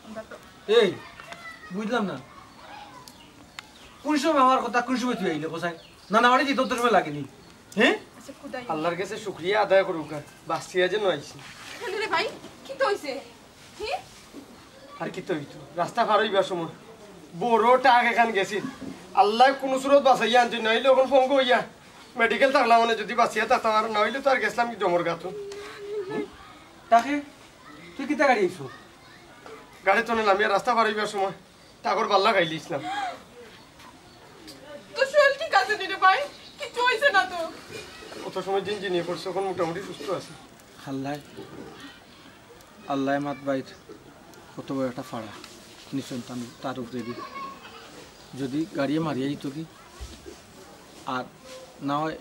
আমরা তো এই, বুঝলাম না, কোন সময় আমার কথা কোন সময় তুই আইলে কোথায়? না, না, বাড়ি দিতে তো সময় লাগেনি। হ্যাঁ? আচ্ছা, খুদাই। আল্লাহর কাছে শুকরিয়া আদায় করুক, আর বাঁচিয়া যে নয় আইছি। কেন রে ভাই, কিতা অইছে? হি? আর কিতা অইতো? রাস্তা পার অইবার সময় বড় ট্রাক এখান গেছিল। আল্লায় কুনু সুরত বাঁচাইয়া আনছইন, নাইলে অখন পঙ্গু অইয়া মেডিকেল থাকলাম, মানে যদি বাঁচিয়া থাকতাম, আর নাইলে তো আর গেছলাম কি জমর গাতো। তাকে তুই কিতা গাড়ি আইছো? গাড়ি তো নিলাম, ইয়া রাস্তা পার অইবার সময় ট্রাকর বাল্লা খাইলিছিলাম। তো শরীর ঠিক আছে নি রে ভাই? কিচ্ছু অইছে না তো? অত সময় জিনজিনিয়ে পড়ছে, অখন মোটামুটি সুস্থ আছি। আল্লায়, আল্লায় মাত বাইর কত বড় একটা ফাড়া নিছইন তান, তার উপরে দি। যদি গাড়িয়ে মারিয়া দিত কি, আর না হয়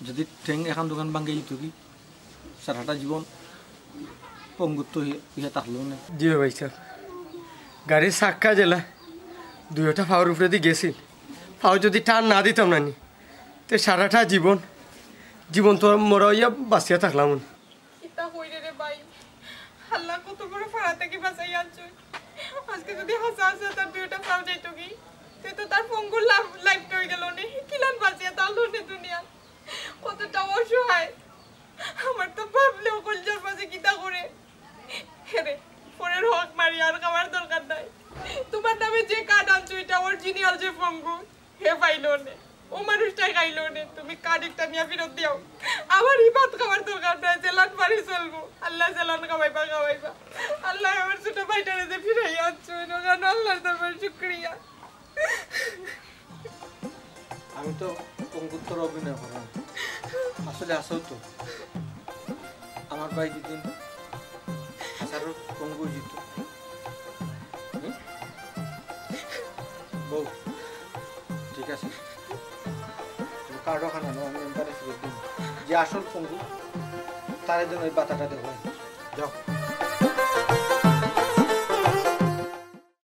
যদি ঠেং এখান দোকান ভাঙ্গিয়া দিত কি, সারাটা জীবন পঙ্গুত্ব হইয়া, হইয়া থাকলো না। জি ভাই সাহেব, গাড়ির চাক্কা জেলা দুইটা পাওর উপরে দি গেছিল, পাও যদি টান না দিতাম না নি, তে সারাটা জীবন, জীবন তো মরা হইয়া বাঁচিয়া থাকলাম না। কিতা কইরে রে ভাই, আল্লাহ কত বড় ফাড়া থাকি বাঁচাই আনছইন। আজকে যদি হাসা হাসা তার দুইটা পাও যাইতো কি, তে তো তার পঙ্গুর লাইফ, লাইফটা হয়ে গেল নে। কিলান বাঁচিয়া তার লোনে দুনিয়া। কতটা অসহায়। আমার তো ভাবলেও কলজার মাঝে কিতা করে। হেরে, পরের হক মারি আর খাওয়ার দরকার নাই। তোমার নামে যে কার্ড আনছো, এটা অরিজিনাল যে পঙ্গু, হে পাইলো নে। ও মানুষটাই খাইলো নে। তুমি কার্ড একটা নিয়ে ফেরত দিও। আমার এই ভাত খাওয়ার দরকার নাই, জেলান পারি চলবো। আল্লাহ জেলান খাওয়াইবা, খাওয়াইবা। আল্লাহ আমার ছোট ভাইটারে যে ফিরাইয়া আনছো, এর জন্য আল্লাহর দরবার শুকরিয়া। আমি তো পঙ্গুত্বর অভিনয় করাম, আসলে আসল তো। আমার ভাই দুদিন হাজারো পঙ্গু জিত। হুম? বউ, ঠিক আছে, তুমি কার্ড ওখানে আনো, আমি এমবারে ফিরত দিন। যে আসল পঙ্গু, তারে যেন ওই বাতাটা দেওয়া হয়। যাও।